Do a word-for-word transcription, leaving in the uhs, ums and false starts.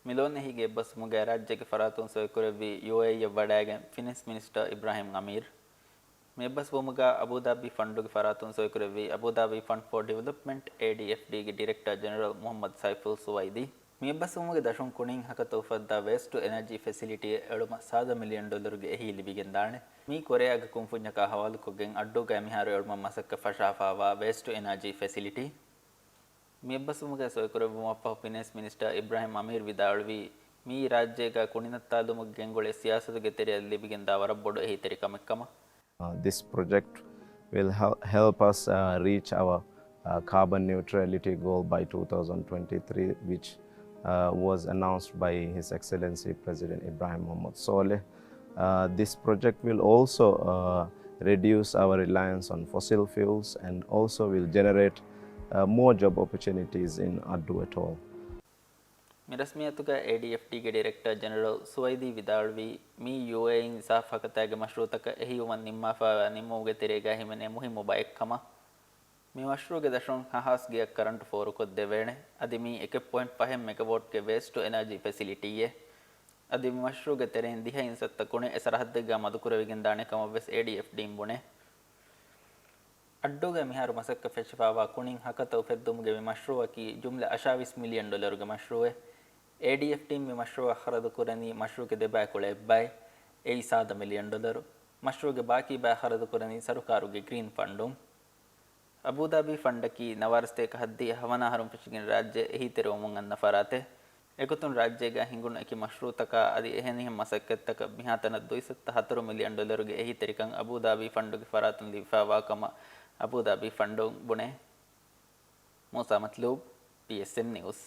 މި ލޯން އެހީގެ އެއްބަސްވުމުގައި ރާއްޖޭގެ ފަރާތުން ސޮއިކުރެއްވީ ޔޫއޭއީއަށް ވަޑައިގެން ފިނޭންސް މިނިސްޓަރ އިބްރާހިމް އަމީރު. މި އެއްބަސްވުމުގަ އަބޫދާބީ ފަންޑުގެ ފަރާތުން ސޮއިކުރެއްވީ އަބޫދާބީ ފަންޑް ފޯ ޑިވެލޮޕްމަންޓް، އޭޑީއެފްޑީގެ ޑިރެކްޓަރ ޖެނެރަލް މުހައްމަދު ސައިފުލް ސުވައިދީ. މި އެއްބަސްވުމުގެ ދަށުން ކުނިން ހަކަތަ އުފައްދާ ވޭސްޓް ޓު އެނާޖީ ފެސިލިޓީއެއް އެޅުމަށް ސާދަ މިލިއަން ޑޮލަރުގެ އެހީ ލިބިގެންދާނެ. މީ ކޮރެއާގެ ކުންފުންޏަކާ ހަވާލުކޮށްގެން އައްޑޫގައި މިހާރު އެޅުމަށް މަސައްކަތް ފަށާފައިވާ ވޭސްޓް ޓު އެނާޖީ ފެސިލިޓީ. މި އެއްބަސްވުމުގައި ސޮއިކުރެއްވުމަށްފަހު ފިނޭންސް މިނިސްޓަރ އިބްރާހިމް އަމީރު ވިދާޅުވީ، މިއީ ރާއްޖޭގަ ކުނިނައްތާލުމުގެ ގެންގުޅޭ ސިޔާސަތުގެ ތެރެއަށް ލިބިގެންދާ ވަރަށް ބޮޑު އެހީތެރިކަމެއްކަމަށް. Uh, this project will hel- help us uh, reach our uh, carbon neutrality goal by two thousand twenty-three, which uh, was announced by His Excellency President Ibrahim Mohamed Soleh. Uh, this project will also uh, reduce our reliance on fossil fuels and also will generate uh, more job opportunities in Addu atoll. މި ރަސްމިއްޔަތުގައި އޭޑީއެފްޑީގެ ޑިރެކްޓަރ ޖެނެރަލް ސުވައިދީ ވިދާޅުވީ، މީ ޔޫއޭއީން ސާފު ހަކަތާގެ މަޝްރޫއުތަކަށް އެހީވުމަށް ނިންމާފައިވާ ނިންމުމުގެ ތެރޭގައި ހިމެނޭ މުހިއްމު ބައެއްކަމަށް. މި މަޝްރޫއުގެ ދަށުން ހަހާސް ގެއަށް ކަރަންޓު ފޯރުކޮށްދެވޭނެ. އަދި މީ އެކެއް ޕޮއިންޓް ފަހެއް މެގަވޯޓްގެ ވޭސްޓް ޓު އެނާޖީ ފެސިލިޓީއެއް. އަދި މި މަޝްރޫއުގެ ތެރެއިން ދިހައިން ސައްތަ ކުނި އެ ސަރަހައްދެއްގަ މަދުކުރެވިގެންދާނެ ކަމަށްވެސް އޭޑީއެފްޑީން ބުނޭ. އައްޑޫގައި މިހާރު މަސައްކަތް ފެށިފައިވާ ކުނިން ހަކަތަ އުފެއްދުމުގެ މި މަޝްރޫއަކީ ޖުމްލަ އަށާވީސް މިލިއަން ޑޮލަރުގެ މަޝްރޫއެއް. އޭޑީއެފްޑީން މި މަޝްރޫއަށް ޚަރަދުކުރަނީ މަޝްރޫއުގެ ދެބައިކުޅަ އެއްބައެއް، އެއީ ސާދަ މިލިއަން ޑޮލަރު. މަޝްރޫއުގެ ބާކީ ބައި ޚަރަދުކުރަނީ ސަރުކާރުގެ ގްރީން ފަންޑުން. އަބޫދާބީ ފަންޑަކީ ނަވާރަ ސަތޭކަ ހައްދިހަ ހަވަނަ އަހަރުން ފެށިގެން ރާއްޖެ އެހީތެރިވަމުން އަންނަ ފަރާތެއް. އެގޮތުން ރާއްޖޭގަ ހިނގުނު އެކި މަޝްރޫއުތަކާ އަދި އެހެނިހެން މަސައްކަތްތަކަށް މިހާތަނަށް ދުއިސައްތަ ހަތަރު މިލިއަން ޑޮލަރުގެ އެހީތެރިކަން އަބޫދާބީ ފަންޑުގެ ފަރާތުން ލިބިފައިވާ ކަމަށް އަބޫދާބީ ފަންޑުން ބުނޭ. މޫސާ މަތްލޫބް، ޕީއެސްއެމް ނިއުސް.